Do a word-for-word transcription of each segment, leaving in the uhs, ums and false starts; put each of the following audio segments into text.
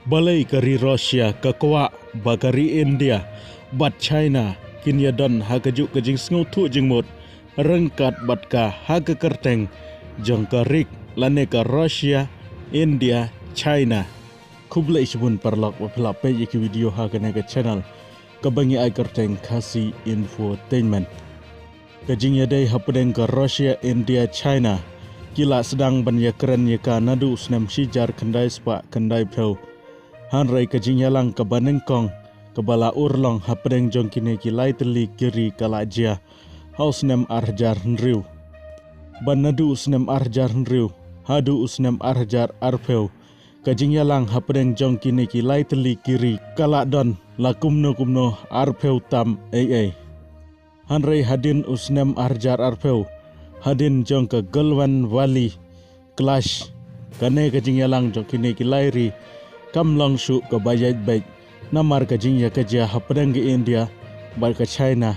Balei ka ri Russia ka kwah ba ka ri India bad China kin ïadon ha kajuh ka jingsngewthuh jingmut ryngkat bad ka ha ka kyrteng jong ka rik lane ka Russia, India, China. Khublei shibun paralok ba phi la peit ïa ki video ha kane ka channel kaba ngi ai kyrteng Khasi Infotainment. Ka jingïadei hapdeng ka Russia, India, China ki la sdang ban ïakren ïa ka naduh u snem shi hajar khyndai spah khyndai phew. Hynrei ka jingïalang kaba nyngkong kaba la urlong hapdeng jong kine ki lai tylli ki ri ka la jia ha u snem ar hajar hynriew. Ban naduh u snem ar hajar hynriew haduh u snem ar hajar arphew, ka jingïalang hapdeng jong kine ki lai tylli ki ri ka la don la kumno kumno arphew tam ei ei. Hynrei hadien u snem ar hajar arphew, hadien jong ka Galwan Valley clash, kane ka jingïalang jong kine ki lai ri kam long shuh kaba ïaid beit, namar ka jingïakajia hapdeng ka India bad ka China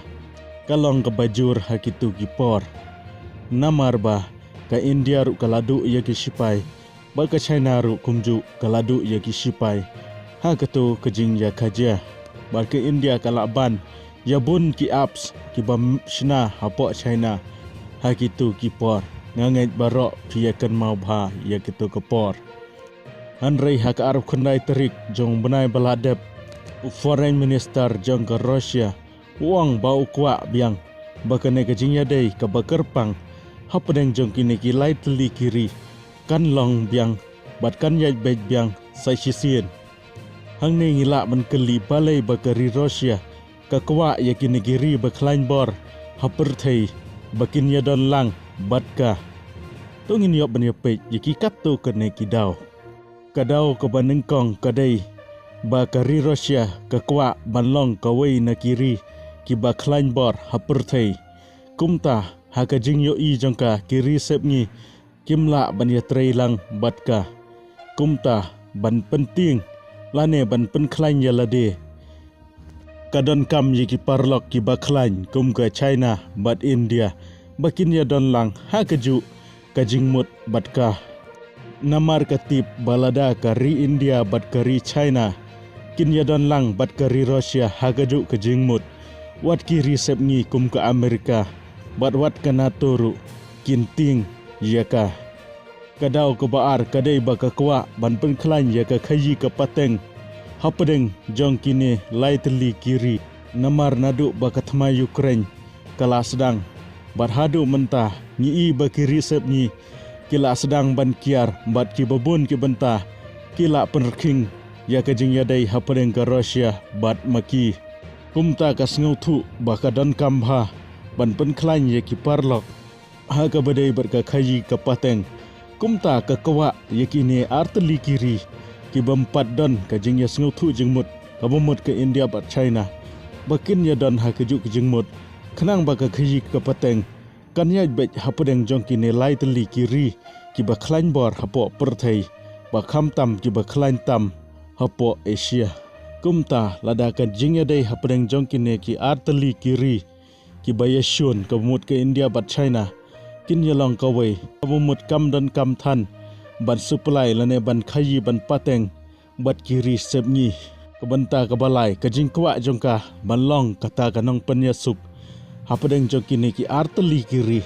ka long kaba jur ha kitu ki por. Namar ba ka India ruh ka la duh ïa ki shipai bad ka China ruh kumjuh ka la duh ïa ki shipai ha katu ka jingïakajia. Bad ka India ka la ban ïa bun ki apps kiba m-, shna hapoh China ha kitu ki por. Nga ngeit baroh phi ïa kynmaw bha ïa kitu ka por. Hynrei ha ka arphew khyndai tarik jong u bnai ba la dep, u Foreign Minister jong ka Russia u ong ba u kwah biang ba kane ka jingïadei kaba kyrpang hapdeng jong kine ki lai tylli ki ri kan long biang bad kan ïaid beit biang sa shisien. Hangne ngi lah ban kylli balei ba ka ri Russia ka kwah ïa kine ki ri ba khlaiñ bor ha pyrthei ba kin ïadon lang bad ka. To ngin ïoh ban ïa peit ïa ki katto katne ki daw. Ka daw kaba nyngkong ka dei ba ka ri Russia ka kwah ban long kawei na ki ri kiba khlaiñ bor ha pyrthei. Kumta ha ka jingïohi jong ka, ki ri sepngi kim lah ban ïatrei lang bad ka. Kumta ban pyntieng lane ban pynkhlaiñ ïa lade, ka donkam ïa ki paralok kiba khlaiñ kum ka China bad India ba kin ïadon lang ha kajuh ka jingmut bad ka. Namar ka tip ba lada ka ri India bad ka ri China kin ïadon lang bad ka ri Russia ha kajuh ka jingmut, wat ki ri sepngi kum ka Amerika bad wat ka NATO ruh kin tieng ïa ka. Ka daw kaba ar ka dei ba ka kwah ban pynkhlaiñ ïa ka khaïi ka pateng hapdeng jong kine lai tylli ki ri. Namar naduh ba ka thma Ukraine ka la sdang bad haduh mynta, ngi i ba ki ri sepngi ki la sdang ban kiar bad kiba bun ki bynta ki la pynrkhing ïa ka jingïadei hapdeng ka Russia bad ma ki. Kumta ka sngewthuh ba ka donkam bha ban pynkhlaiñ ïa ki paralok ha kaba dei bad ka khaïi ka pateng. Kumta ka kwah ïa kine ar tylli ki ri kiba ym pat don ka jingïasngewthuh jingmut, kaba mut ka India bad China, ba kin ïadon ha kajuh ka jingmut khnang ba ka khaïi ka pateng kan ïaid beit hapdeng jong kine lai tylli ki ri kiba khlaiñ bor hapoh pyrthei, ba khamtam kiba khlaiñ tam hapoh Asia. Kumta lada ka jingïadei hapdeng jong kine ki ar tylli ki ri kiba ïashun, kaba mut ka India bad China, kin ïalong kawei kaba mut kam donkam than ban supply lane ban khaïi ban pateng bad ki ri sepngi. Ka bynta kaba lai, ka jingkwah jong ka ban long kata ka nongpynïasuk hapdeng jong kine ki ar tylli ki ri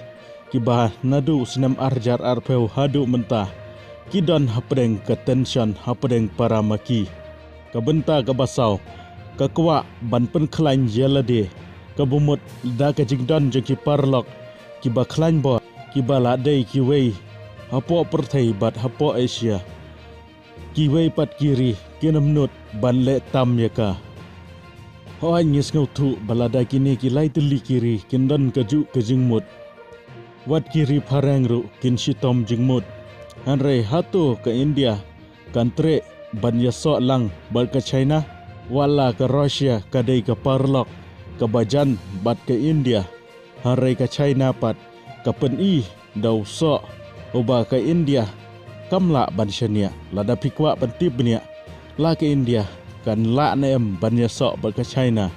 kiba naduh u snem ar hajar arphew haduh mynta ki don hapdeng ka tension hapdeng para ma ki. Ka bynta kaba saw, ka kwah ban pynkhlaiñ ïa lade, kaba mut da ka jingdon jong ki paralok kiba khlaiñ bor, kiba la dei kiwei hapoh pyrthei bad hapoh Asia. Kiwei pat ki ri kin ym nud ban leh tam ïa ka. Hooid, ngi sngewthuh ba lada kine ki lai tylli ki ri kin don kajuh ka jingmut, wat ki ri phareng ruh kin shitom jingmut. Hynrei hato ka India kan treh ban ïasoh lang bad ka China? Wat la ka Russia ka dei ka paralok kaba jan bad ka India, hynrei ka China pat ka pyni da u soh uba ka India kam lah ban shaniah. Lada phi kwah ban tip bniah la ka India kan lah ne em ban ïasoh bad ka China,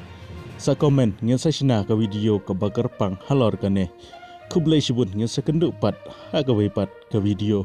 sa comment, ngin sa shna ka video kaba kyrpang halor kane. Khublei shibun, ngin sa kynduh pat ha kawei pat ka video.